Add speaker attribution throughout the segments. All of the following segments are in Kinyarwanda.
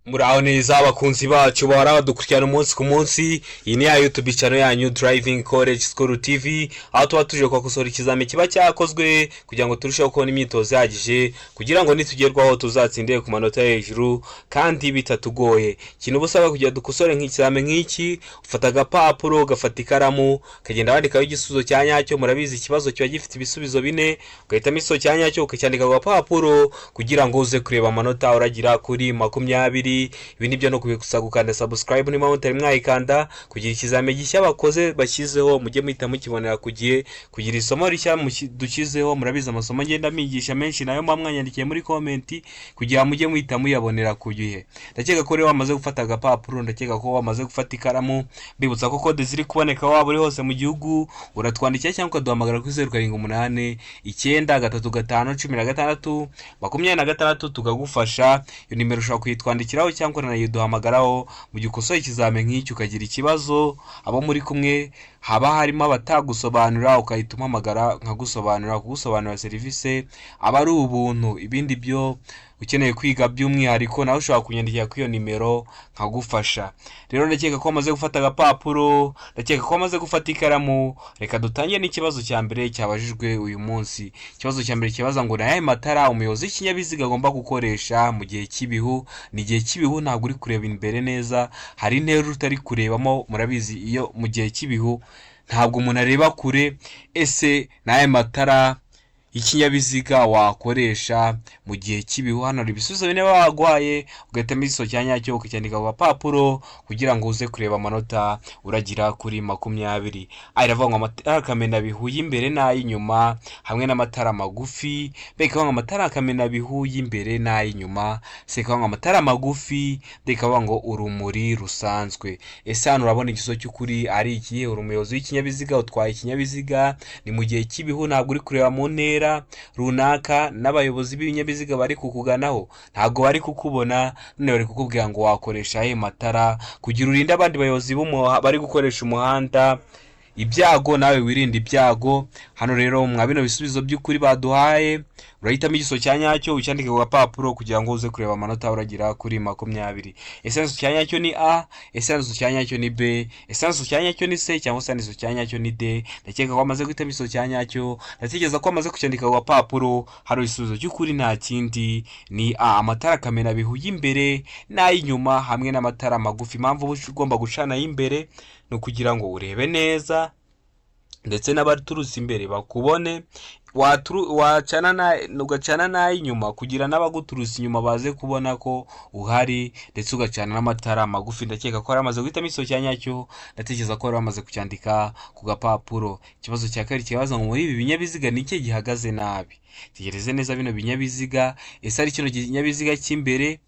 Speaker 1: Muraho neza, abakunzi bacu bahora badukurikirana umunsi ku munsi. Iyi ni ya YouTube channel yanyu, Driving College School TV, aho tuba tuje kubakosora ikizami kiba cyakozwe kugira ngo turusheho kubona imyitozo ihagije, kugira ngo nitugerwaho tuzatsindire ku manota yo hejuru kandi bitatugoye. Ikintu uba usabwa kugira dukosore nk'ikizami nk'iki, ufata agapapuro, ugafata ikaramu, ukagenda wandikaho igisubizo cya nyacyo. Murabizi, ikibazo kiba gifite ibisubizo bine, ugahitamo igisubizo cya nyacyo ukacyandika ku gapapuro kugira ngo uze kureba amanota uragira kuri 20. Ibi nibyo no kubigusa gukanda subscribe niba mutari mwayikanda, kugira ikizami gishya bakoze bashyizeho mujye muhita mukibonera ku gihe, kugira isomo rishya dushyizeho. Murabizi, amasomo ngenda mbigisha menshi nayo muba mwanyandikiye muri comment, kugira mujye muhita muyabonera ku gihe. Ndakeka ko rero wamaze gufata agapapuro, ndakeka ko wamaze gufata ikaramu. Mbibutsa ko kode ziri kuboneka waba uri hose mu gihugu, uratwandikira cyangwa ukaduhamagara kuri 0789351626, tukagufasha. Iyo nimero ushobora kuyitwandikiraho cyangwa ukanayiduhamagaraho. Mu gihe ukosoye ikizami nk'iki ukagira ikibazo, abo muri kumwe haba harimo abatagusobanurira, ukahita umpamagara nkagusobanurira. Kugusobanurira serivisi aba ari ubuntu. Ibindi byo ukeneye kwiga by'umwihariko, nawe ushobora kunyandikira kuri iyo nimero nkagufasha. Rero ndakeka ko wamaze gufata agapapuro, ndakeka ko wamaze gufata ikaramu. Reka dutangire n'ikibazo cya mbere cyabajijwe uyu munsi. Ikibazo cya mbere kibaza ngo: "Ni ayahe matara umuyobozi w'ikinyabiziga agomba gukoresha mu gihe cy'ibihu?" Ni igihe cy'ibihu, ntabwo uri kureba imbere neza, hari intera utari kurebamo. Murabizi, iyo mu gihe cy'ibihu ntabwo umuntu areba kure. Ese ni ayahe matara y'ikinyabiziga wakoresha mu gihe cy'ibihu? Hano hari ibisubizo bine baguhaye, ugahitamo igisubizo cya nyacyo ukacyandika ku gapapuro kugira ngo uze kureba amanota uragira kuri 20. A iravuga ngo amatara kamenabihu y'imbere n'ay'inyuma hamwe n'amatara magufi. B ikavuga ngo amatara kamenabihu y'imbere n'ay'inyuma. C ikavuga ngo amatara magufi. D ikavuga ngo urumuri rusanzwe. Ese hano urabona igisubizo cy'ukuri ari ikihe? Uri umuyobozi w'ikinyabiziga, utwaye ikinyabiziga, ni mu gihe cy'ibihu, ntabwo uri kureba mu ntera runaka, n'abayobozi b'ibinyabiziga bari kukuganaho ntabwo bari kukubona, none bari kukubwira ngo wakoresha ayo matara kugira urinde abandi bayobozi bari gukoresha umuhanda ibyago, nawe wirinde ibyago. Hano rero mwa bino bisubizo by'ukuri baduhaye, urahitamo igisubizo cya nyacyo ucyandike ku gapapuro kugira ngo uze kureba amanota uragira kuri 20. Ese igisubizo cya nyacyo ni A? Ese igisubizo cya nyacyo ni B? Ese igisubizo cya nyacyo ni C, cyangwa se igisubizo cya nyacyo ni D? Ndakeka ko wamaze guhitamo igisubizo cya nyacyo, ndatekereza ko wamaze kucyandika ku gapapuro. Hari igisubizo cy'ukuri, nta kindi, ni A, amatara kamenabihu y'imbere n'ay'inyuma hamwe n'amatara magufi. Impamvu uba ugomba gucana ay'imbere ni ukugira ngo urebe neza ndetse n'abaturutse imbere bakubone. Wacana ugacana n'ay'inyuma kugira n'abaguturutse inyuma baze kubona ko uhari, ndetse ugacana n'amatara magufi. Ndakeka ko wari wamaze guhitamo igisubizo cya nyacyo, ndatekereza ko wari wamaze kucyandika ku gapapuro. Ikibazo cya kabiri kibaza ngo: "Muri ibi binyabiziga ni iki gihagaze nabi?" Tegereze neza bino binyabiziga. Ese ari kino kinyabiziga cy'imbere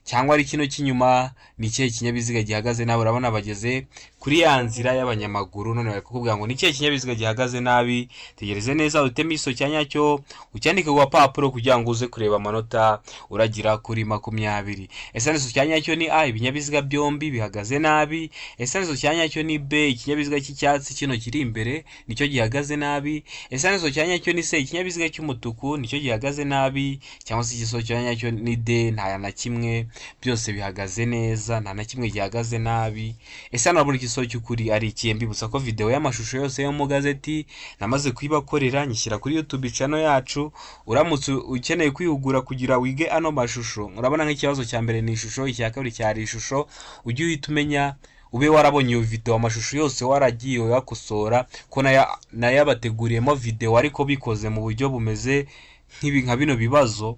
Speaker 1: cyangwa ari kino cy'inyuma? Ni ikihe kinyabiziga gihagaze nabi? Urabona bageze kuri ya nzira y'abanyamaguru, none bari kukubwira ngo ni ikihe kinyabiziga gihagaze nabi. Tegereze neza, uteme igisubizo cya nyacyo ucyandike ku gapapuro kugira ngo uze kureba amanota uragira kuri 20. Ese igisubizo cya nyacyo ni A, ibinyabiziga byombi bihagaze nabi? Ese igisubizo cya nyacyo ni B, ikinyabiziga cy'icyatsi kino kiri imbere nicyo gihagaze nabi? Ese igisubizo cya nyacyo ni C, ikinyabiziga cy'umutuku nicyo gihagaze nabi? Cyangwa se igisubizo cya nyacyo ni D, nta na kimwe, byose bihagaze neza, nta na kimwe gihagaze nabi? Ese hano urabona igisubizo cy'ukuri ari ikihe? Mbibutsa ko video y'amashusho yose yo mu gazeti namaze kuyibakorera, nyishyira kuri YouTube channel yacu. Uramutse ukeneye kwihugura kugira wige ano mashusho, urabona nk'ikibazo cya mbere ni ishusho, icya kabiri cyari ishusho, ujye uhita umenya, ube warabonye iyo video, amashusho yose waragiye uyakosora, ko nayabateguriyemo video ariko bikoze mu buryo bumeze nk'ibi, nka bino bibazo.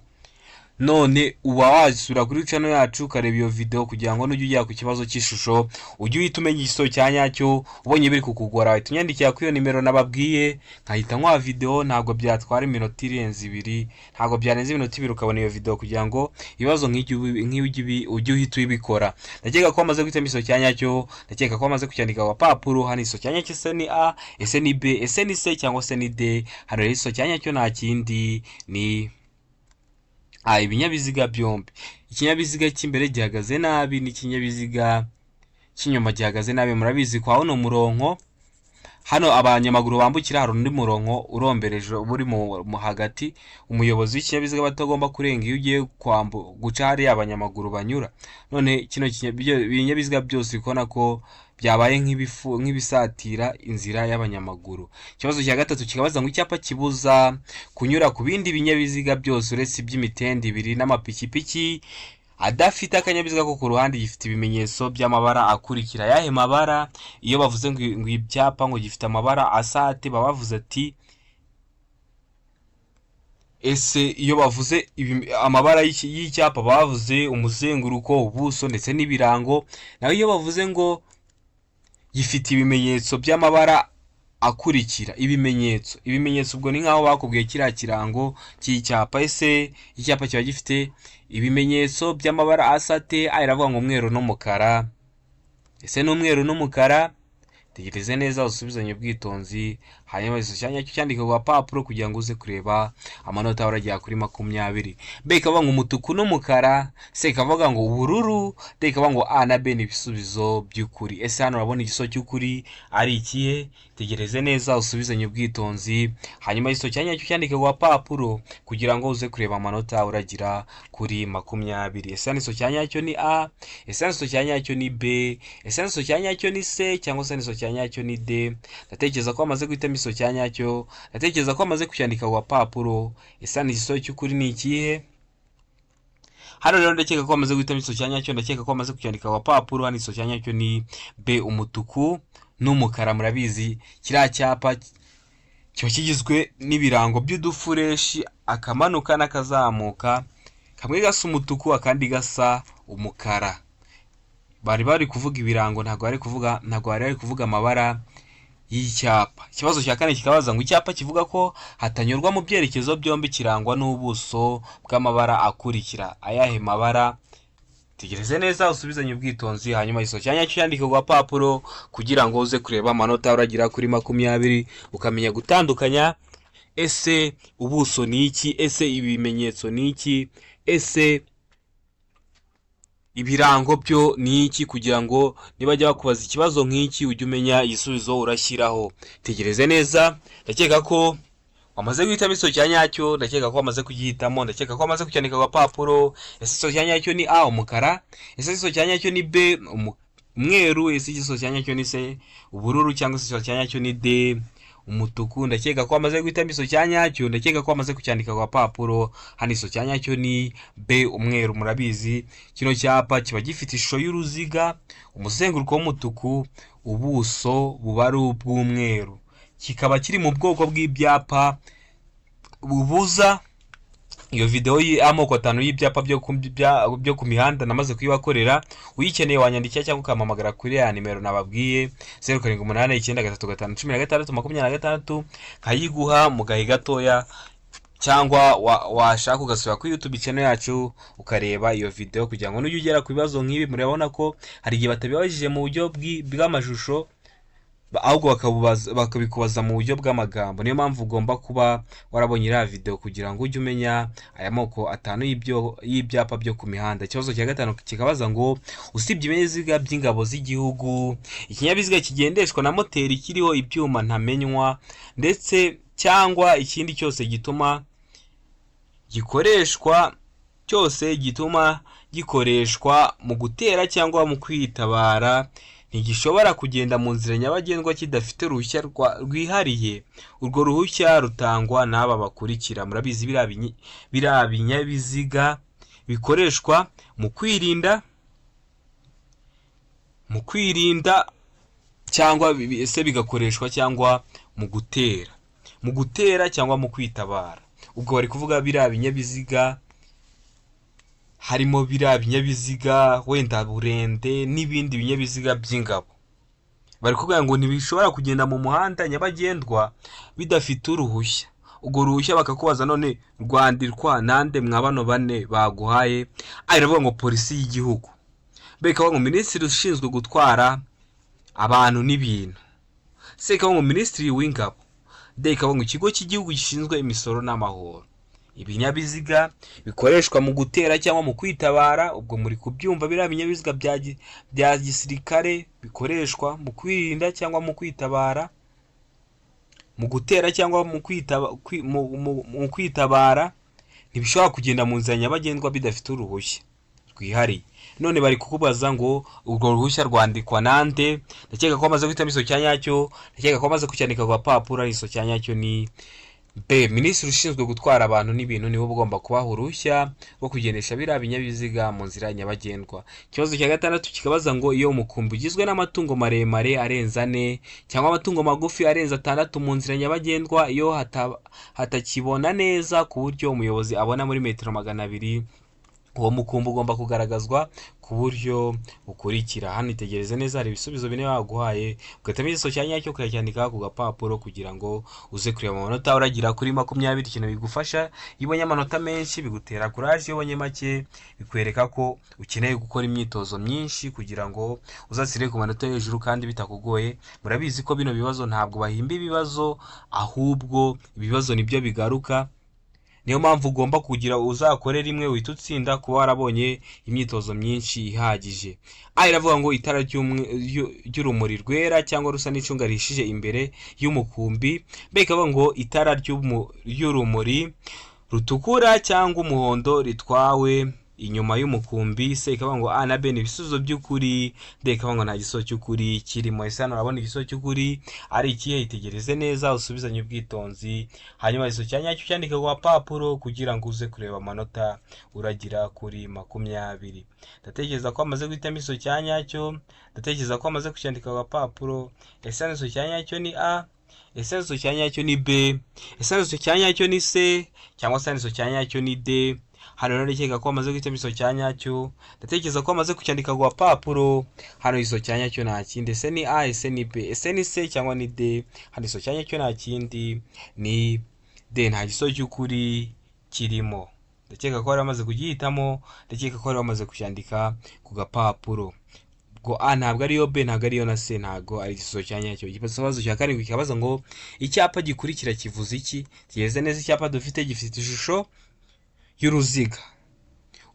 Speaker 1: None uba wasubira kuri channel yacu ukareba iyo video kugira ngo nujya ujya ku kibazo cy'ishusho ujye uhita umenya igisubizo cya nyacyo. Ubonye biri kukugora, wahita unyandikira kuri iyo nimero nababwiye, nkahita nkuha video. Ntabwo byatwara iminota irenze ibiri, ntabwo byarenze iminota 2 ukabona iyo video, kugira ngo ibibazo nk'ibyo nk'ibyo ujye uhita ubikora. Ndakeka ko wamaze guhitamo igisubizo cya nyacyo, ndakeka ko wamaze kucyandika ku gapapuro. Hano igisubizo cya nyacyo ese ni A, ese ni B, ese ni C, cyangwa se ni D? Hano rero igisubizo cya nyacyo nta kindi, ni A, ibinyabiziga byombi. Ikinyabiziga cy'imbere gihagaze nabi n'ikinyabiziga cy'inyuma gihagaze nabi. Murabizi, kwa uno murongo Hano abanyamaguru bambukira, hari undi murongo urombereje uba uri mu hagati, umuyobozi w'ikinyabiziga aba atagomba kurenga iyo ugiye guca hariya abanyamaguru banyura. None kino binyabiziga byose uri kubona ko byabaye nk'ibisatira inzira y'abanyamaguru. Ikibazo cya gatatu kikabaza ngo: icyapa kibuza kunyura ku bindi binyabiziga byose uretse iby'imitende ibiri n'amapikipiki adafite akanyabiziga ko ku ruhande gifite ibimenyetso by'amabara akurikira. Ayahe mabara? Iyo bavuze ngo ibyapa ngo gifite amabara asa ate, baba bavuze ati ese iyo bavuze amabara y'icyapa, baba bavuze umuzenguruko, ubuso ndetse n'ibirango. Naho iyo bavuze ngo gifite ibimenyetso by'amabara akurikira, ibimenyetso ubwo ni nk'aho bakubwiye kiriya kirango cy'icyapa. Ese icyapa kiba gifite ibimenyetso by'amabara asa ate? A iravuga ngo umweru n'umukara. Ese ni umweru n'umukara? Tegereze neza, usubizanye ubwitonzi, hanyuma igisubizo nyacyo cyandike ku gapapuro kugira ngo uze kureba amanota uragera kuri 20. B ikavuga ngo umutuku n'umukara, C ikavuga ngo ubururu, D ikavuga ngo A na B ni ibisubizo by'ukuri. Ese hano urabona igisubizo cy'ukuri ari ikihe? Tegereze neza, usubizanye ubwitonzi, hanyuma igisubizo cya nyacyo cyandike ku gapapuro kugira ngo uze kureba amanota uragira kuri 20. Ese hano igisubizo cya nyacyo ni A? Ese hano igisubizo cya nyacyo ni B? Ese hano igisubizo cya nyacyo ni C, cyangwa se hano igisubizo cya nyacyo ni D? Ndatekereza ko wamaze guhitamo igisubizo cya nyacyo, ndatekereza ko wamaze kucyandika ku gapapuro. Ese hano igisubizo cy'ukuri ni ikihe? Hano rero ndakeka ko wamaze guhitamo igisubizo cya nyacyo, ndakeka ko wamaze kucyandika ku gapapuro. Hano igisubizo cya nyacyo ni B, umutuku n'umukara. Murabizi, kiriya cyapa kiba kigizwe n'ibirango by'udufureshi, akamanuka n'akazamuka, kamwe gasa umutuku akandi gasa umukara. Bari bari kuvuga ibirango, ntabwo bari kuvuga amabara y'icyapa. Ikibazo cya kane kikabaza ngo: icyapa kivuga ko hatanyurwa mu byerekezo byombi kirangwa n'ubuso bw'amabara akurikira. Ayahe mabara? Tegereze neza, usubizanye ubwitonzi, hanyuma igisubizo cya nyacyo cyandike ku gapapuro kugira ngo uze kureba amanota uragira kuri 20, ukamenya gutandukanya: ese ubuso ni iki? Ese ibimenyetso ni iki? Ese ibirango byo ni iki? Kugira ngo nibajya bakubaza ikibazo nk'iki ujye umenya igisubizo urashyiraho. Tegereze neza, ndakeka ko wamaze guhitamo igisubizo cya nyacyo, ndakeka ko wamaze kugihitamo, ndakeka ko wamaze kucyandika ku gapapuro. Ese igisubizo cya nyacyo ni A, umukara? Ese igisubizo cya nyacyo ni B, umweru? Ese igisubizo cya nyacyo ni C, ubururu, cyangwa se igisubizo cya nyacyo ni D, umutuku? Ndakeka ko wamaze guhitamo igisubizo cya nyacyo, ndakeka ko wamaze kucyandika ku gapapuro. Hano igisubizo cya nyacyo ni B, umweru. Murabizi, kino cyapa kiba gifite ishusho y'uruziga, umuzenguruko w'umutuku, ubuso buba ari ubw'umweru, kikaba kiri mu bwoko bw'ibyapa bubuza. Iyo videwo y'amoko atanu y'ibyapa byo ku mihanda namaze kuyibakorera. Uyikeneye wanyandikira cyangwa ukampamagara kuri ya nimero nababwiye, 0789351626, nkayiguha mu gahe gatoya, cyangwa washaka ugasubira kuri YouTube channel yacu ukareba iyo video, kugira ngo nujya ugera ku bibazo nk'ibi. Murabona ko hari igihe batabibajije mu buryo bw'amashusho, ahubwo bakabikubaza mu buryo bw'amagambo. Niyo mpamvu ugomba kuba warabonye iriya video kugira ngo ujye umenya aya moko atanu y'ibyapa byo ku mihanda. Ikibazo cya gatanu kikabaza ngo: usibye ibinyabiziga by'ingabo z'igihugu, ikinyabiziga kigendeshwa na moteri kiriho ibyuma ntamenywa ndetse cyangwa ikindi cyose gituma gikoreshwa, cyose gituma gikoreshwa mu gutera cyangwa mu kwitabara, ntigishobora kugenda mu nzira nyabagendwa kidafite uruhushya rwihariye. Urwo ruhushya rutangwa n'aba bakurikira. Murabizi, biriya binyabiziga bikoreshwa mu kwirinda cyangwa ese bigakoreshwa cyangwa mu gutera cyangwa mu kwitabara. Ubwo bari kuvuga biriya binyabiziga, harimo biriya binyabiziga wenda burende n'ibindi binyabiziga by'ingabo. Bari kuvuga ngo ntibishobora kugenda mu muhanda nyabagendwa bidafite uruhushya. Urwo ruhushya bakakubaza: none rwandikwa nande mwa bano bane baguhaye? Ari iravuga ngo polisi y'igihugu, B ikavuga ngo minisitiri ushinzwe gutwara abantu n'ibintu, C ikavuga ngo minisitiri w'ingabo, D ikavuga ngo ikigo cy'igihugu gishinzwe imisoro n'amahoro. Ibinyabiziga bikoreshwa mu gutera cyangwa mu kwitabara, ubwo muri kubyumva, biriya binyabiziga bya gisirikare bikoreshwa mu kwirinda cyangwa mu kwitabara. mu gutera cyangwa mu kwitabara ntibishobora kugenda mu nzira nyabagendwa bidafite uruhushya rwihariye. None bari kukubaza ngo urwo ruhushya rwandikwa nande? Ndakeka ko wamaze guhitamo igisubizo cya nyacyo, ndakeka ko wamaze kucyandika ku gapapuro. Igisubizo cya nyacyo ni B. Minisitiri ushinzwe gutwara abantu n'ibintu niwe ugomba kubaha uruhushya rwo kugendesha biriya binyabiziga mu nzira nyabagendwa. Ikibazo cya gatandatu kikabaza ngo iyo umukumbi ugizwe n'amatungo maremare arenze ane cyangwa amatungo magufi arenze atandatu mu nzira nyabagendwa, iyo hatakibona neza ku buryo umuyobozi abona muri metero 200, uwo mukumbi ugomba kugaragazwa ku buryo bukurikira. Hano itegereze neza, hari ibisubizo bine baguhaye, ugahitamo igisubizo cya nyacyo ukacyandika ku gapapuro kugira ngo uze kureba amanota uragira kuri 20. Ikintu bigufasha, iyo ubonye amanota menshi bigutera kuraje, iyo ubonye make bikwereka ko ukeneye gukora imyitozo myinshi kugira ngo uzatsinde ku manota yo hejuru kandi bitakugoye. Murabizi ko bino bibazo ntabwo bahimba ibibazo, ahubwo ibibazo nibyo bigaruka. Niyo mpamvu ugomba kugira uzakore rimwe uhita utsinda, kuba warabonye imyitozo myinshi ihagije. A iravuga ngo itara ry'urumuri rwera cyangwa rusa n'icunga rihishije imbere y'umukumbi. B ikavuga ngo itara ry'urumuri rutukura cyangwa umuhondo ritwawe inyuma y'umukumbi. C ikavuga ngo A na B ni ibisubizo by'ukuri. D ikavuga ngo nta gisubizo cy'ukuri kirimo. Ese hano urabona igisubizo cy'ukuri ari ikihe? Itegereze neza, usubizanye ubwitonzi, hanyuma igisubizo cya nyacyo cyandike ku gapapuro kugira ngo uze kureba amanota uragira kuri 20. Ndatekereza ko wamaze guhitamo igisubizo cya nyacyo, ndatekereza ko wamaze kucyandika ku gapapuro. Ese hano igisubizo cya nyacyo ni A? Ese igisubizo cya nyacyo ni B? Ese igisubizo cya nyacyo ni C? Cyangwa se igisubizo cya nyacyo ni D? Hano rero ndakeka ko wamaze guhitamo igisubizo cya nyacyo, ndatekereza ko wamaze kucyandika ku gapapuro. Hano igisubizo cya nyacyo nta kindi. Ese ni A? Ese ni B? Ese ni C cyangwa ni D? Hano igisubizo cya nyacyo nta kindi, ni D. Nta gisubizo cy'ukuri kirimo. Ndakeka ko wari wamaze kugihitamo, ndakeka ko wari wamaze kucyandika ku gapapuro. Ubwo A ntabwo ariyo, B ntabwo ariyo, na C ntabwo ari igisubizo cya nyacyo. Ikibazo cya karindwi kikabaza ngo icyapa gikurikira kivuze iki? Tugeze neza, icyapa dufite gifite ishusho y'uruziga,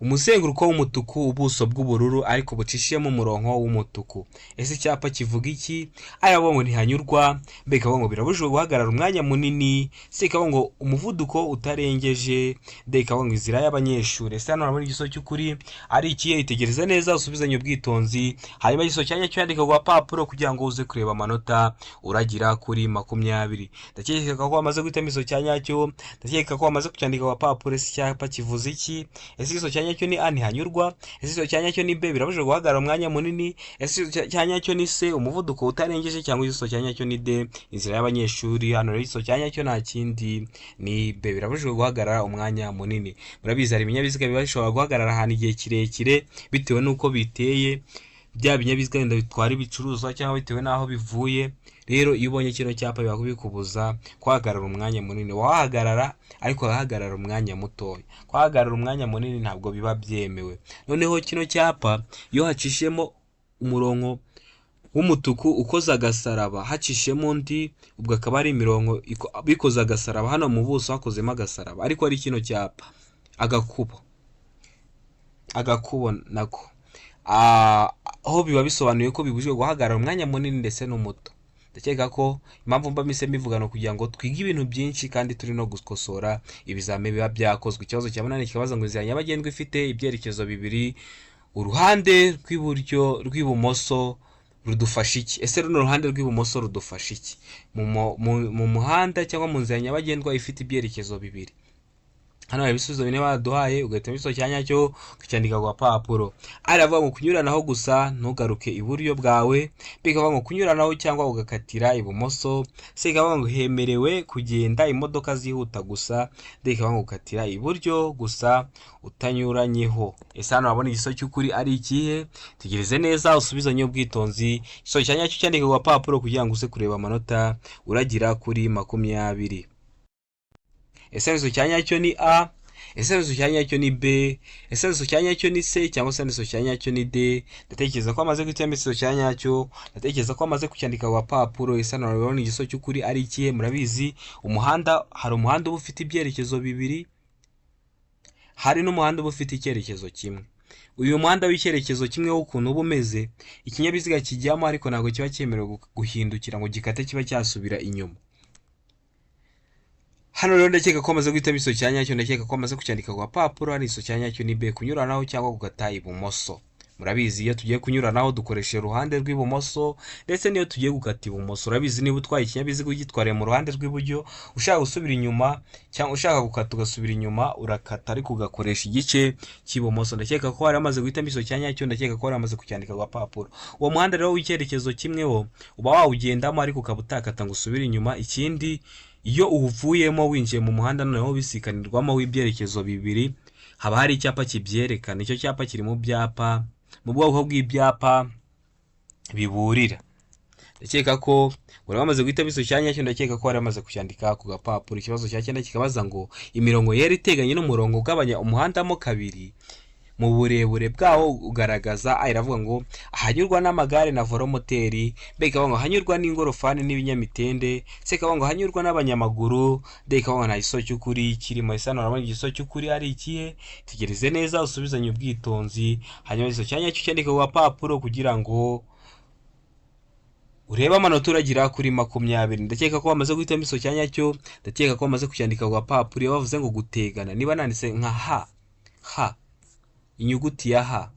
Speaker 1: umuzenguruko w'umutuku, ubuso bw'ubururu ariko bucishijemo umurongo w'umutuku. Ese icyapa kivuga iki? A iravuga ngo ntihanyurwa, B ikavuga ngo birabujijwe guhagarara umwanya munini, C ikavuga ngo umuvuduko utarengeje, D ikavuga ngo inzira y'abanyeshuri. Ese hano urabona igisubizo cy'ukuri ari ikihe? Itegereze neza, usubizanye ubwitonzi, hanyuma igisubizo cya nyacyo yandika ku gapapuro kugira ngo uze kureba amanota uragira kuri 20. Ndakeka ko wamaze guhitamo igisubizo cya nyacyo, ndakeka ko wamaze kucyandika ku gapapuro. Ese icyapa kivuze iki? Ese igisubizo cya nyacyo ni A, ntihanyurwa? Ese igisubizo cya nyacyo ni B, birabujijwe guhagarara umwanya munini? Ese igisubizo cya nyacyo ni C, umuvuduko utarengeje? Cyangwa igisubizo cya nyacyo ni D, inzira y'abanyeshuri? Hano rero igisubizo cya nyacyo nta kindi, ni B, birabujijwe guhagarara umwanya munini. Murabizi, hari ibinyabiziga biba bishobora guhagarara ahantu igihe kirekire bitewe n'uko biteye, bya binyabiziga wenda bitwara ibicuruzwa cyangwa bitewe n'aho bivuye. Rero iyo ubonye kino cyapa biba bikubuza guhagarara umwanya munini. Wahagarara ariko wahagarara umwanya mutoya, guhagarara umwanya munini ntabwo biba byemewe. Noneho kino cyapa iyo hacishijemo umurongo w'umutuku ukoze agasaraba, hacishijemo undi, ubwo akaba ari imirongo bikoze agasaraba, hano mu buso hakozemo agasaraba, ariko ari kino cyapa agakubo, agakubo nako aho biba bisobanuye ko bibujijwe guhagarara umwanya munini ndetse n'umuto. Ndakeka ko impamvu mba mise mbivuga ni ukugira ngo twige ibintu byinshi kandi turi no gukosora ibizamini biba byakozwe. Ikibazo cya munani kikabaza ngo inzira nyabagendwa ifite ibyerekezo bibiri, uruhande rw'iburyo rw'ibumoso rudufasha iki? Ese runo ruhande rw'ibumoso rudufasha iki mu muhanda cyangwa mu nzira nyabagendwa ifite ibyerekezo bibiri? Hano hari ibisubizo bine baduhaye, ugahitamo igisubizo cya nyacyo ukacyandika ku gapapuro. A iravuga ngo kunyuranaho gusa ntugaruke iburyo bwawe, B ikavuga ngo kunyuranaho cyangwa ugakatira ibumoso, C ikavuga ngo hemerewe kugenda imodoka zihuta gusa, D ikavuga ngo gukatira iburyo gusa utanyuranyeho. Ese hano urabona igisubizo cy'ukuri ari ikihe? Tegereze neza, usubizanye ubwitonzi, igisubizo cya nyacyo cyandike ku gapapuro kugira ngo uze kureba amanota uragira kuri 20. Ese igisubizo cya nyacyo ni A? Ese igisubizo cya nyacyo ni B? Ese igisubizo cya nyacyo ni C? Cyangwa se igisubizo cya nyacyo ni D? Ndatekereza ko amaze guhitamo igisubizo cya nyacyo, ndatekereza ko amaze kucyandika ku gapapuro. Ese hano urabona igisubizo cy'ukuri ari ikihe? Murabizi, umuhanda, hari umuhanda uba ufite ibyerekezo bibiri, hari n'umuhanda uba ufite icyerekezo kimwe. Uyu muhanda w'icyerekezo kimwe w'ukuntu uba umeze, ikinyabiziga kijyamo ariko ntabwo kiba cyemerewe guhindukira ngo gikate kiba cyasubira inyuma. Hano rero ndakeka ko amaze guhitamo igisubizo cya nyacyo, ndakeka ko amaze kucyandika ku gapapuro. Hano igisubizo cya nyacyo ni B, kunyuranaho cyangwa gukata ibumoso. Murabizi, iyo tugiye kunyuranaho dukoresha uruhande rw'ibumoso, ndetse n'iyo tugiye gukata ibumoso. Urabizi, niba utwaye ikinyabiziga ugitwariye mu ruhande rw'iburyo, ushaka gusubira inyuma cyangwa ushaka gukata ugasubira inyuma, urakata ariko ugakoresha igice cy'ibumoso. Ndakeka ko wari wamaze guhitamo igisubizo cya nyacyo, ndakeka ko wari wamaze kucyandika ku gapapuro. Uwo muhanda rero w'icyerekezo kimwe wo uba wawugendamo, ariko ukaba utakata ngo usubire inyuma. Ikindi, iyo uwuvuyemo winjiye mu muhanda noneho bisikanirwamo w'ibyerekezo bibiri, haba hari icyapa kibyerekana. Icyo cyapa kiri mu byapa, mu bwoko bw'ibyapa biburira. Ndakeka ko wari wamaze guhitamo igisubizo cya nyacyo, ndakeka ko wari wamaze kucyandika ku gapapuro. Ikibazo cya cyenda kikabaza ngo imirongo yera iteganye n'umurongo ugabanya umuhanda mo kabiri mu burebure bwawo ugaragaza: A iravuga ngo ahanyurwa n'amagare na velomoteri, B ikavuga ngo ahanyurwa n'ingorofani n'ibinyamitende, C ikavuga ngo ahanyurwa n'abanyamaguru, D ikavuga ngo nta gisubizo cy'ukuri kirimo. Ese hano urabona igisubizo cy'ukuri ari ikihe? Tegereze neza, usubizanye ubwitonzi, hanyuma igisubizo cya nyacyo cyandike ku gapapuro kugira ngo urebe amanota uragira kuri 20. Ndakeka ko wamaze guhitamo igisubizo cya nyacyo, ndakeka ko wamaze kucyandika ku gapapuro. Iyo bavuze ngo gutegana, niba nanditse nka H, H, inyuguti ya H,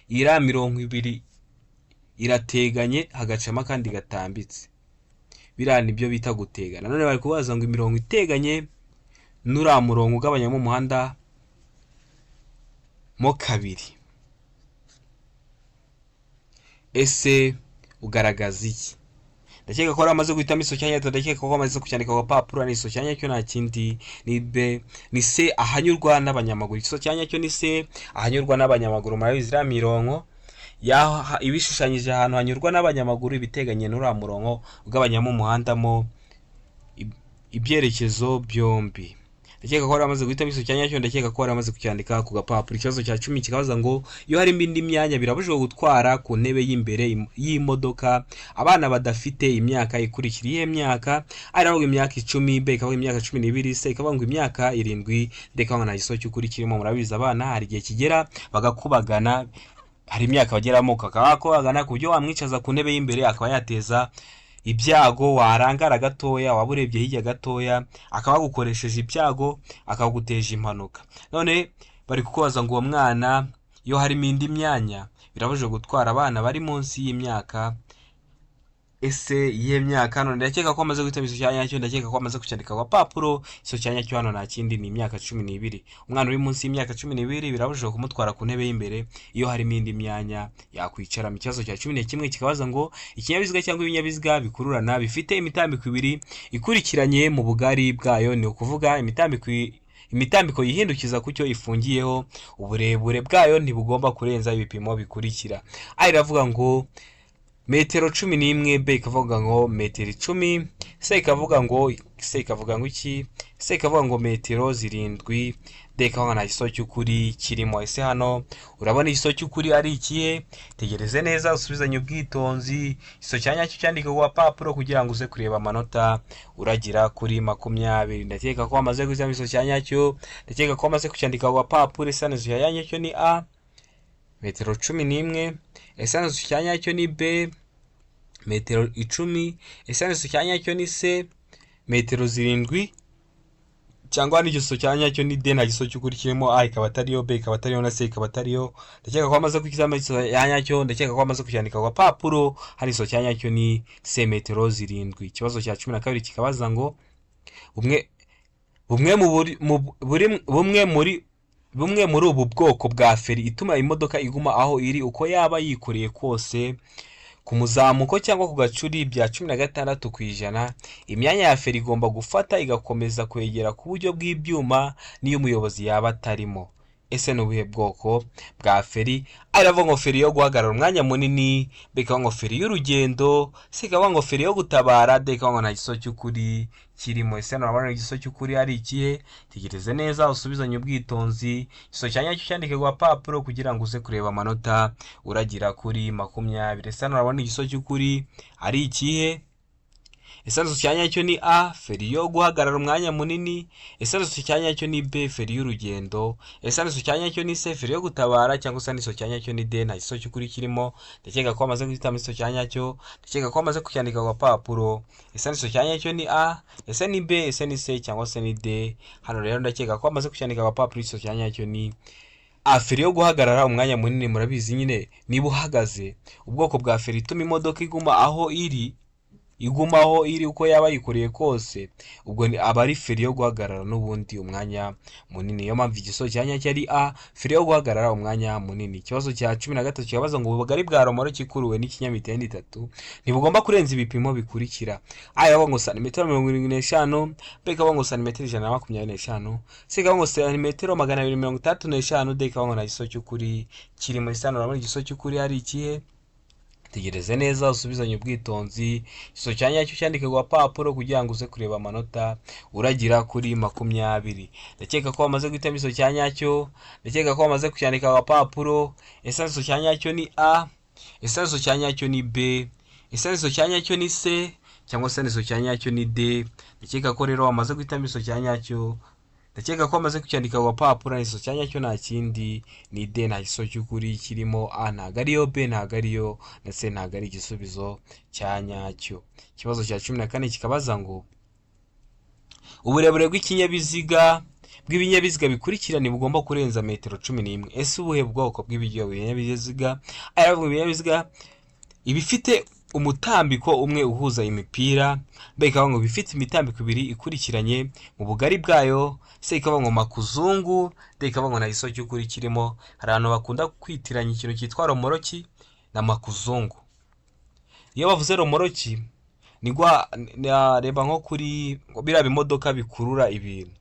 Speaker 1: iriya mirongo ibiri irateganye, hagacamo akandi gatambitse, biriya nibyo bita gutegana. None bari kubaza ngo imirongo iteganye n'uriya murongo ugabanyamo umuhanda mo kabiri, ese ugaragaza iki? Ndakeka ko wari wamaze guhitamo igisubizo cya nyacyo, ndakeka ko wamaze kucyandika ku gapapuro. Ni igisubizo cya nyacyo nta kindi, ni B, ni C, ahanyurwa n'abanyamaguru. Igisubizo cya nyacyo ni C, ahanyurwa n'abanyamaguru. Murabizi, iriya mirongo iba ishushanyije ahantu hanyurwa n'abanyamaguru, ibiteganye n'uriya murongo ugabanyamo umuhanda mo ibyerekezo byombi. Ndakeka ko wari wamaze guhitamo igisubizo cya nyacyo, ndakeka ko wari wamaze kucyandika ku gapapuro. Ikibazo cya 10 kikabaza ngo iyo harimo indi myanya, birabujijwe gutwara ku ntebe y'imbere y'imodoka abana badafite imyaka ikurikira. Iyihe myaka? A iravuga imyaka 10, B ikavuga imyaka 12, C ikavuga ngo imyaka 7, D ikavuga ngo nta gisubizo cy'ukuri kirimo. Murabizi, abana hari igihe kigera bagakubagana, hari imyaka bageramo bakaba bakubagana, ku buryo wamwicaza ku ntebe y'imbere akaba yateza ibyago. Warangara gatoya, waba urebye hirya gatoya, akaba yagukoresheje ibyago, akaguteje impanuka. None bari kukubaza ngo uwo mwana, iyo harimo indi myanya, birabujijwe gutwara abana bari munsi y'imyaka, ese iyihe myaka? None ndakeka ko amaze guhitamo igisubizo cya nyacyo, ndakeka ko amaze kucyandika ku gapapuro. Igisubizo cya nyacyo hano nta kindi, ni imyaka 12. Umwana uri munsi y'imyaka 12 birabujijwe kumutwara ku ntebe y'imbere iyo harimo indi myanya yakwicaramo. Ikibazo cya 11 kikabaza ngo ikinyabiziga cyangwa ibinyabiziga bikururana bifite imitambiko ibiri ikurikiranye mu bugari bwayo, ni ukuvuga imitambiko yihindukiza ku cyo ifungiyeho, uburebure bwayo ntibugomba kurenza ibipimo bikurikira: A iravuga ngo metero 11, B ikavuga ngo metero 10, C ikavuga ngo iki? C ikavuga ngo metero 7, D ikavuga nta gisubizo cy'ukuri kirimo. Ese hano urabona igisubizo cy'ukuri ari ikihe? Tegereze neza, usubizanye ubwitonzi, igisubizo cya nyacyo cyandike ku gapapuro kugira ngo uze kureba amanota uragira kuri 20. Ndakeka ko wamaze guhitamo igisubizo cya nyacyo, ndakeka ko wamaze kucyandika ku gapapuro. Ese hano igisubizo cya nyacyo ni A, metero 11? Ese hano igisubizo cya nyacyo ni B, metero 10? Ese hano igisubizo cya nyacyo ni C, metero 7? Cyangwa hano igisubizo cya nyacyo ni D, nta gisubizo cy'ukuri kirimo? A ikaba atariyo, B ikaba atariyo, na C ikaba atariyo. Ndakeka ko wamaze guhitamo igisubizo cya nyacyo, ndakeka ko wamaze kucyandika ku gapapuro. Hano igisubizo cya nyacyo ni C, metero 7. Ikibazo cya 12 kikabaza ngo bumwe bumwe mu buri mu buri bumwe muri bumwe muri ubu bwoko bwa feri ituma imodoka iguma aho iri uko yaba yikoreye kose ku muzamuko cyangwa ku gacuri bya 16%, imyanya ya feri igomba gufata igakomeza kwegera ku buryo bw'ibyuma n'iyo umuyobozi yaba atarimo. Ese ni ubuhe bwoko bwa feri? A iravuga ngo feri yo guhagarara umwanya munini, B ikavuga ngo feri y'urugendo, C ikavuga ngo feri yo gutabara, D ikavuga ngo nta gisubizo cy'ukuri kirimo. Ese urabona igisubizo cy'ukuri ari ikihe? Tegereze neza, usubizanye ubwitonzi, igisubizo cya nyacyo cyandike ku gapapuro kugira ngo uze kureba amanota uragira kuri 20. Ese hano urabona igisubizo cy'ukuri ari ikihe? Ese cya nyacyo ni A, feri yo guhagarara umwanya munini? Ese cya nyacyo ni B, feri y'urugendo? Ese cya nyacyo ni C, feri yo gutabara? Cyangwa se cya nyacyo ni D, nta gisubizo cy'ukuri kirimo? Ndakeka ko wamaze guhitamo igisubizo cya nyacyo, ndakeka ko wamaze kucyandika ku gapapuro. Ese cya nyacyo ni A, ese ni B, ese ni C, cyangwa se ni D? Hano rero ndakeka ko wamaze kucyandika ku gapapuro, igisubizo cya nyacyo ni A, feri yo guhagarara umwanya munini. Murabizi nyine, niba uhagaze, ubwoko bwa feri ituma imodoka iguma aho iri, iguma aho iri uko yaba yikoreye kose, ubwo aba ari feri yo guhagarara n'ubundi umwanya munini. Niyo mpamvu igisubizo cya nyacyo ari A, feri yo guhagarara umwanya munini. Ikibazo cya 13 kikabaza ngo ubugari bwa romoroki ikuruwe n'ikinyamitende itatu ntibugomba kurenza ibipimo bikurikira: A iravuga ngo santimetero 75, B ikavuga ngo santimetero 125, C ikavuga ngo santimetero 265, D ikavuga ngo nta gisubizo cy'ukuri kiri muri sano. Urabona igisubizo cy'ukuri ari ikihe? Tegereze neza, usubizanye ubwitonzi, igisubizo cya nyacyo cyandike ku gapapuro kugira ngo uze kureba amanota uragira kuri 20. Ndakeka ko wamaze guhitamo igisubizo cya nyacyo, ndakeka ko wamaze kucyandika ku gapapuro. Ese igisubizo cya nyacyo ni A, ese igisubizo cya nyacyo ni B, ese igisubizo cya nyacyo ni C, cyangwa se igisubizo cya nyacyo ni D? Ndakeka ko rero wamaze guhitamo igisubizo cya nyacyo, ndakeka ko wamaze kucyandika ku gapapuro. Igisubizo cya nyacyo nta kindi, ni D, nta gisubizo cy'ukuri kirimo. A ntabwo ariyo, B ntabwo ariyo, ndetse ntabwo ari igisubizo cya nyacyo. Ikibazo cya 14 kikabaza ngo uburebure bw'ikinyabiziga, bw'ibinyabiziga bikurikira ntibugomba kurenza metero 11. Ese ubuhe bwoko bw'ibyo binyabiziga? Aya ibinyabiziga ibifite umutambiko umwe uhuza imipira, B ikavuga ngo bifite imitambiko ibiri ikurikiranye mu bugari bwayo, C ikavuga ngo makuzungu, D ikavuga ngo nta gisubizo cy'ukuri kirimo. Hari abantu bakunda kwitiranya ikintu cyitwa romoroki na makuzungu. Iyo bavuze romoroki ni reba nko kuri biriya bimodoka bikurura ibintu,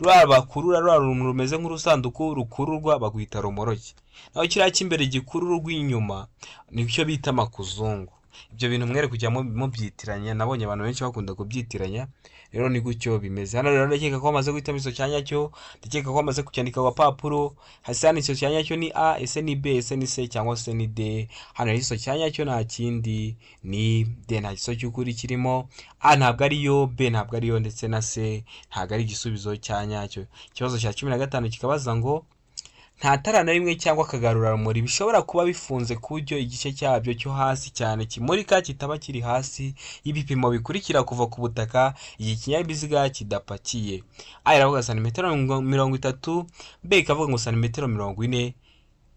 Speaker 1: ruriya bakurura, ruriya runtu rumeze nk'urusanduku rukururwa bagwita romoroki, naho kiriya cy'imbere gikururwa inyuma nicyo bita makuzungu. Ibyo bintu mwere kujya mubyitiranya, nabonye abantu benshi bakunda kubyitiranya. Rero ni gutyo bimeze. Hano rero ndakeka ko bamaze guhitamo igisubizo cya nyacyo, ndakeka ko bamaze kucyandika ku gapapuro. Hasi hano igisubizo cya nyacyo ni A, ese ni B, ese ni C, cyangwa se ni D? Hano rero igisubizo cya nyacyo nta kindi, ni D, nta gisubizo cy'ukuri kirimo. A ntabwo ariyo, B ntabwo ariyo, ndetse na C ntabwo ari igisubizo cya nyacyo. Ikibazo cya 15 kikabaza ngo nta tara na rimwe cyangwa akagarurarumuri bishobora kuba bifunze ku buryo igice cyabyo cyo hasi cyane kimurika kitaba kiri hasi y'ibipimo bikurikira kuva ku butaka igihe ikinyabiziga kidapakiye. A iravuga santimetero 30, B ikavuga ngo santimetero 40,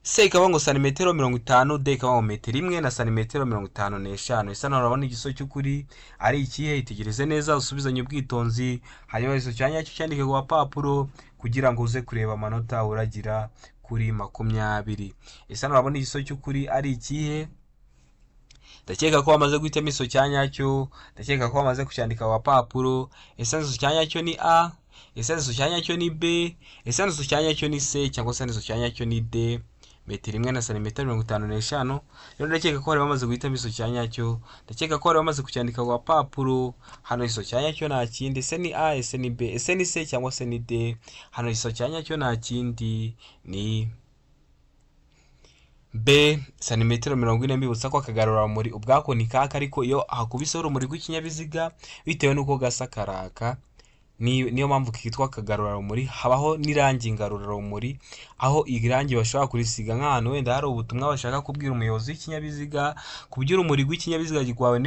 Speaker 1: C ikavuga ngo santimetero 50, D ikavuga ngo metero imwe na santimetero 55. Ese hano urabona igisubizo cy'ukuri ari ikihe? Itegereze neza, usubizanye ubwitonzi, hanyuma igisubizo cya nyacyo cyandike ku gapapuro kugira ngo uze kureba amanota uragira kuri 20. Ese hano urabona igisubizo cy'ukuri ari ikihe? Ndakeka ko wamaze guhitamo igisubizo cya nyacyo, ndakeka ko wamaze kucyandika ku gapapuro. Ese igisubizo cya nyacyo ni A, ese igisubizo cya nyacyo ni B, ese igisubizo cya nyacyo ni C, cyangwa se igisubizo cya nyacyo ni D, metero imwe na santimetero 55? Rero ndakeka ko bari bamaze guhitamo igisubizo cya nyacyo, ndakeka ko bari bamaze kucyandika ku gapapuro. Hano igisubizo cya nyacyo nta kindi, ese ni A, ese ni B, ese ni C, cyangwa se ni D? Hano igisubizo cya nyacyo nta kindi, ni B, santimetero 40. Mbibutsa ko akagarurarumuri ubwako ni kaka, ariko iyo hakubiseho urumuri rw'ikinyabiziga, bitewe n'uko gasa karaka, niyo mpamvu kitwa akagarurarumuri. Habaho n'irangi ngarurarumuri, aho irangi bashobora kurisiga nk'ahantu wenda hari ubutumwa bashaka kubwira umuyobozi w'ikinyabiziga, ku buryo urumuri rw'ikinyabiziga rwawe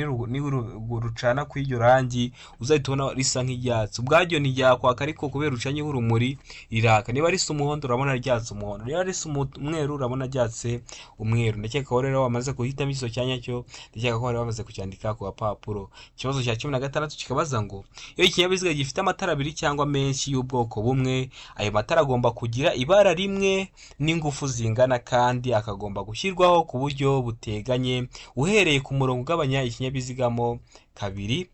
Speaker 1: rucana kuri iryo rangi uzahita ubona risa nk'iryatsi. Ubwaryo ntiryakwaka, ariko kubera ucanyeho urumuri riraka. Niba risa umuhondo urabona ryatse umuhondo, niba risa umweru urabona ryatse umweru. Ndakeka ko rero wamaze guhitamo igisubizo cya nyacyo, ndakeka ko bari bamaze kucyandika ku gapapuro. Ikibazo cya 16 kikabaza ngo iyo ikinyabiziga gifite amatara abiri cyangwa menshi y'ubwoko bumwe, ayo matara agomba kugira ibara rimwe n'ingufu zingana, kandi akagomba gushyirwaho ku buryo buteganye uhereye ku murongo ugabanya ikinyabiziga mo kabiri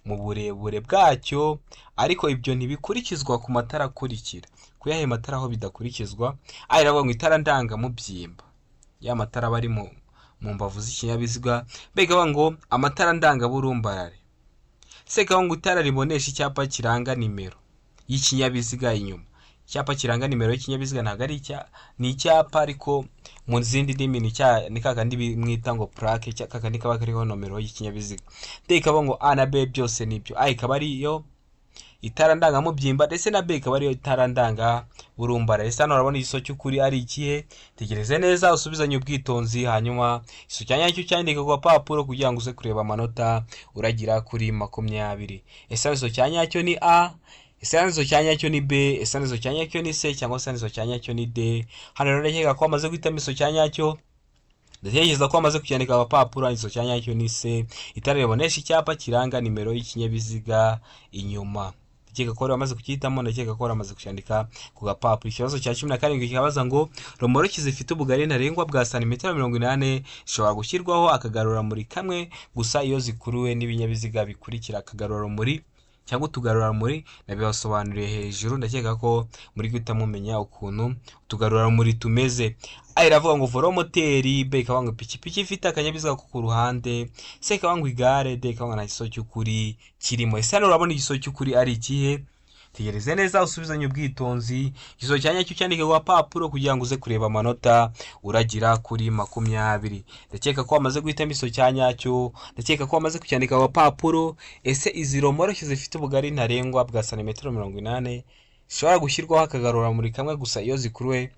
Speaker 1: mu burebure bwacyo, ariko ibyo ntibikurikizwa ku matara akurikira. Ku yahe matara aho bidakurikizwa? A iravuga ngo itara ndangamubyimba, ya matara aba ari mu mbavu z'ikinyabiziga, B ikavuga ngo amatara ndangaburumbarare, C ikavuga ngo itara ribonesha icyapa kiranga nimero y'ikinyabiziga inyuma. Icyapa kiranga nimero y'ikinyabiziga ntabwo ari icya, ni icyapa, ariko mu zindi ndimi ni cya, ni kakandi mwita ngo plaque, kakandi kaba kariho nomero y'ikinyabiziga. D ikaba ngo A na B byose nibyo. A ikaba ariyo itara ndangamubyimba, ndetse na B ikaba ariyo itara ndangaburumbara. Ese hano urabona igisubizo cy'ukuri ari ikihe? Tegereze neza, usubizanye ubwitonzi, hanyuma igisubizo cya nyacyo cyandike ku gapapuro kugira ngo uze kureba amanota uragira kuri 20. Ese igisubizo cya nyacyo ni A? Ese igisubizo cya nyacyo ni B? Ese igisubizo cya nyacyo ni C? Cyangwa se igisubizo cya nyacyo ni D? Hano rero ndakeka ko wamaze guhitamo igisubizo cya nyacyo, ndatekereza ko wamaze kucyandika agapapuro. Igisubizo cya nyacyo ni C, itara ribonesha icyapa kiranga nimero y'ikinyabiziga inyuma. Ndakeka ko wari wamaze kucyitamo, ndakeka ko wari wamaze kucyandika ku gapapuro. Ikibazo cya 17 kikabaza ngo romoroki zifite ubugari ntarengwa bwa santimetero 80 zishobora gushyirwaho akagarurarumuri kamwe gusa iyo zikuruwe n'ibinyabiziga bikurikira. Akagarurarumuri cyangwa utugarurarumuri nabibasobanuriye hejuru, ndakeka ko muri guhita mumenya ukuntu utugarurarumuri tumeze. A iravuga ngo velomoteri, B ikavuga ngo ipikipiki ifite akanyabiziga ko ku ruhande, C ikavuga ngo igare, D ikavuga ngo nta gisubizo cy'ukuri kirimo. Ese hano urabona igisubizo cy'ukuri ari ikihe? Tegereze neza, usubizanye ubwitonzi, igisubizo cya nyacyo cyandike ku gapapuro kugira ngo uze kureba amanota uragira kuri 20. Ndakeka ko wamaze guhitamo igisubizo cya nyacyo, ndakeka ko wamaze kucyandika ku gapapuro. Ese izi romoroki zifite ubugari ntarengwa bwa santimetero 80 zishobora gushyirwaho akagarurarumuri kamwe gusa iyo zikuruwe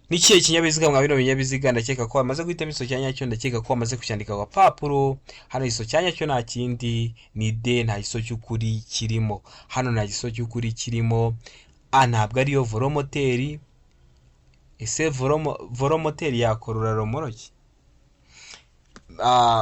Speaker 1: n'ikihe kinyabiziga mwa bino binyabiziga? Ndakeka ko wamaze guhitamo igisubizo cya nyacyo, ndakeka ko wamaze kucyandika ku gapapuro. Hano igisubizo cya nyacyo nta kindi, ni D, nta gisubizo cy'ukuri kirimo. Hano nta gisubizo cy'ukuri kirimo. A ntabwo ariyo velomoteri. Ese velomoteri yakurura romoroki?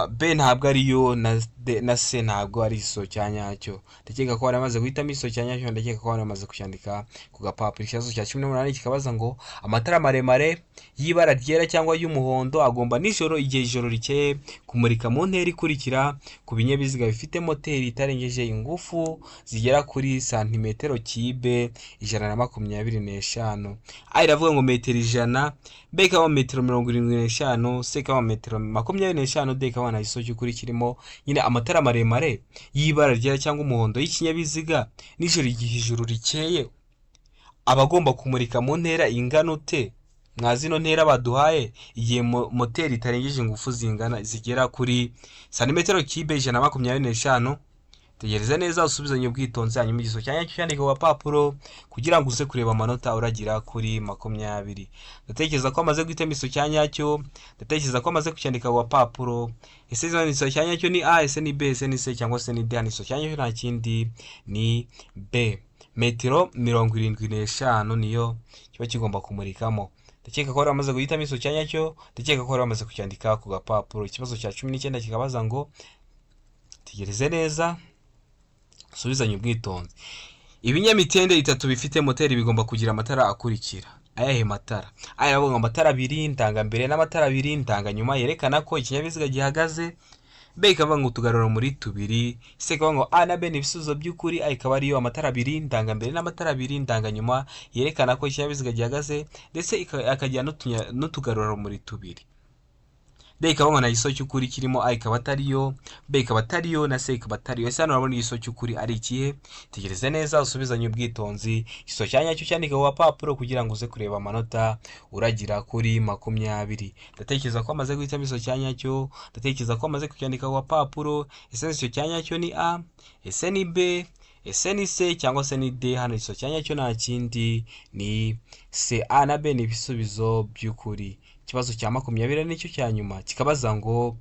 Speaker 1: B ntabwo ariyo, na D na C ntabwo ari igisubizo cya nyacyo. Ndakeka ko wari wamaze guhitamo igisubizo cya nyacyo, ndakeka ko wari wamaze kucyandika ku gapapuro. Ikibazo cya 18 kikabaza ngo amatara maremare y'ibara ryera cyangwa y'umuhondo agomba nijoro, igihe ijoro rikeye, kumurika mu ntera ikurikira ku binyabiziga bifite moteri itarengeje ingufu zigera kuri santimetero kibe 125. A iravuga ngo metero 100, B ikaba metero 75, C ikaba metero 25, D ikaba nta gisubizo cy'ukuri kirimo. Nyine amatara maremare y'ibara ryera cyangwa umuhondo y'ikinyabiziga nijoro, igihe ijoro rikeye, aba agomba kumurika mu ntera ingana ute mwa zino ntera baduhaye, igihe moteri itarengeje ingufu zingana zigera kuri santimetero kibe 125? Tegereza neza, usubizanye ubwitonzi, hanyuma igisubizo cya nyacyo cyandike ku gapapuro kugira ngo uze kureba amanota uragira kuri 20. Ndatekereza ko amaze guhitamo igisubizo cya nyacyo, ndatekereza ko amaze kucyandika ku gapapuro. Ese igisubizo cya nyacyo ni A? Ese ni B? Ese ni C? Cyangwa se ni D? Hano igisubizo cya nyacyo nta kindi, ni B, metero 75 niyo kiba kigomba kumurikamo. Ndakeka ko wari wamaze guhitamo igisubizo cya nyacyo, ndakeka ko wari wamaze kucyandika ku gapapuro. Ikibazo cya 19 kikabaza ngo, tegereze neza, usubizanye ubwitonzi, ibinyamitende itatu bifite moteri bigomba kugira amatara akurikira. Ayahe matara? Aya aravuga ngo amatara abiri ndangambere n'amatara abiri ndanganyuma yerekana ko ikinyabiziga gihagaze. B ikavuga ngo utugarurarumuri tubiri. C ikavuga ngo A na B ni ibisubizo by'ukuri. A ikaba ariyo, amatara abiri ndangambere n'amatara abiri ndanganyuma yerekana ko ikinyabiziga gihagaze, ndetse akagira n'utugarurarumuri tubiri. D ikaba ngo nta gisubizo cy'ukuri kirimo. A ikaba atariyo, B ikaba atariyo, na C ikaba atariyo. Ese hano urabona igisubizo cy'ukuri ari ikihe? Tegereze neza, usubizanye ubwitonzi, igisubizo cya nyacyo cyandike ku gapapuro kugira ngo uze kureba amanota uragira kuri 20. Ndatekereza ko amaze guhitamo igisubizo cya nyacyo, ndatekereza ko amaze kucyandika ku gapapuro. Ese igisubizo cya nyacyo ni A? Ese ni B? Ese ni C? Cyangwa se ni D? Hano igisubizo cya nyacyo nta kindi, ni C. A na B ni ibisubizo by'ukuri. Ikibazo cya 20 nicyo cya nyuma kikabaza ngo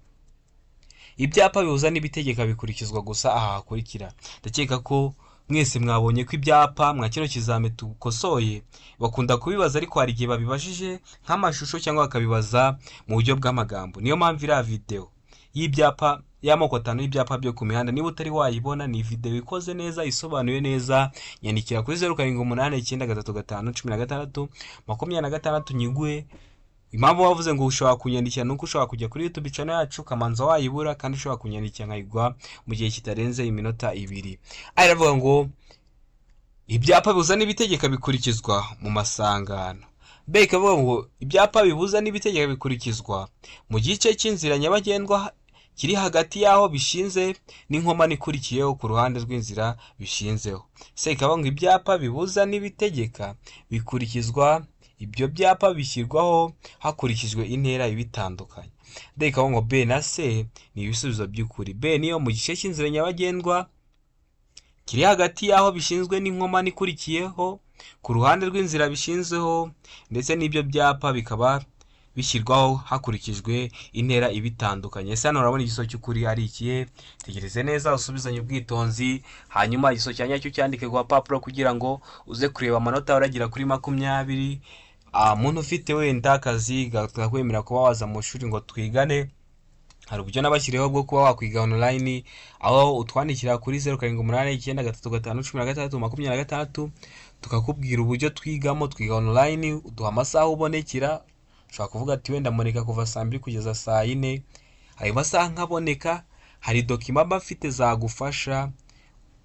Speaker 1: ibyapa bihuza n'ibitegeka bikurikizwa gusa aha hakurikira. Ndakeka ko mwese mwabonye ko ibyapa mwa kino kizame tukosoye bakunda kubibaza, ariko hari igihe babibajije nk'amashusho cyangwa bakabibaza mu buryo bw'amagambo. Niyo mpamvu iriya videwo y'ibyapa y'amoko atanu y'ibyapa byo ku mihanda, niba utari wayibona, ni videwo ikoze neza, isobanuye neza. Nyandikira kuri 0789351626 nyiguhe. Impamvu wavuze ngo ushobora kunyandikira nuko ushobora kujya kuri YouTube channel yacu ukamanza wayibura, kandi ushobora kunyandikira nkayiguha mu gihe kitarenze iminota 2. Ari aravuga ngo ibyapa bibuza n'ibitegeka bikurikizwa mu masangano. B ikavuga ngo ibyapa bibuza n'ibitegeka bikurikizwa mu gice cy'inzira nyabagendwa Kiri hagati y'aho bishinze n'inkomane ikurikiyeho ku ruhande rw'inzira bishinzeho. C ikaba ngo ibyapa bibuza n'ibitegeka bikurikizwa, ibyo byapa bishyirwaho hakurikijwe intera ibitandukanye. D ikaba ngo B na C ni ibisubizo by'ukuri. B niyo, mu gice cy'inzira nyabagendwa kiri hagati y'aho bishinzwe n'inkomane ikurikiyeho ku ruhande rw'inzira bishinzeho, ndetse n'ibyo byapa bikaba bishyirwaho hakurikijwe intera ibitandukanye. Ese hano urabona igisubizo cy'ukuri ari ikihe? Tegereze neza, usubizanye ubwitonzi, hanyuma igisubizo cya nyacyo cyandike ku gapapuro kugira ngo uze kureba amanota uragira kuri 20. Muntu ufite wenda akazi kakwemerera kuba waza mu ishuri ngo twigane, hari uburyo nabashyiriyeho bwo kuba wakwiga online, aho utwandikira kuri 0789351626, tukakubwira uburyo twigamo. Twiga online, uduha amasaha ubonekera. Ushobora kuvuga ati wenda mboneka kuva saa 2 kugeza saa 4, ayo masaha nkaboneka. Hari document mba mfite zagufasha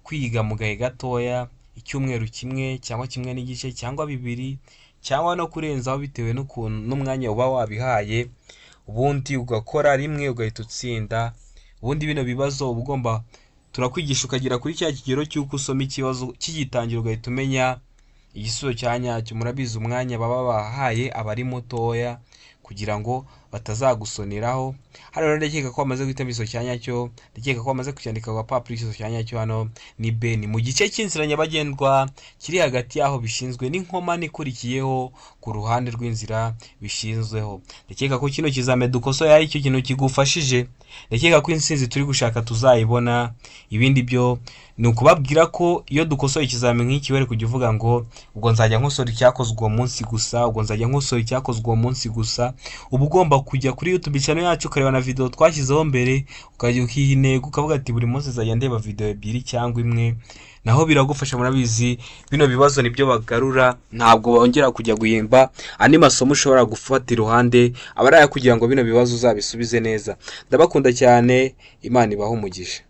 Speaker 1: kwiga mu gahe gatoya, icyumweru kimwe cyangwa kimwe n'igice cyangwa 2 cyangwa no kurenzaho, bitewe n'ukuntu n'umwanya uba wabihaye. Ubundi ugakora rimwe ugahita utsinda. Ubundi bino bibazo uba ugomba, turakwigisha ukagera kuri cya kigero cy'uko usoma ikibazo kigitangira ugahita umenya igisubizo cya nyacyo. Murabizi, umwanya baba bahaye aba ari mutoya kugira ngo batazagusoneraho. Hano rero ndakeka ko wamaze guhitamo igisubizo cya nyacyo, ndakeka ko wamaze kucyandika ku gapapuro. Igisubizo cya nyacyo hano ni B, ni mu gice cy'inzira nyabagendwa kiri hagati y'aho bishinzwe n'inkomane ikurikiyeho ku ruhande rw'inzira bishinzweho. Ndakeka ko kino kizame dukosoye ari cyo kintu kigufashije. Ndakeka ko intsinzi turi gushaka tuzayibona. Ibindi byo ni ukubabwira ko iyo dukosoye ikizami nk'iki, wari kujya uvuga ngo ubwo nzajya nkosora icyakozwe uwo munsi gusa, ubwo nzajya nkosora icyakozwe uwo munsi gusa. Uba ugomba kujya kuri YouTube channel yacu, ukareba na video twashyizeho mbere, ukajya ukiha intego, ukavuga ati buri munsi nzajya ndeba video ebyiri cyangwa imwe, naho biragufasha. Murabizi, bino bibazo nibyo bagarura, ntabwo bongera kujya guhimba andi masomo ushobora gufata iruhande, aba ari aya kugira ngo bino bibazo uzabisubize neza. Ndabakunda cyane, Imana ibahe umugisha.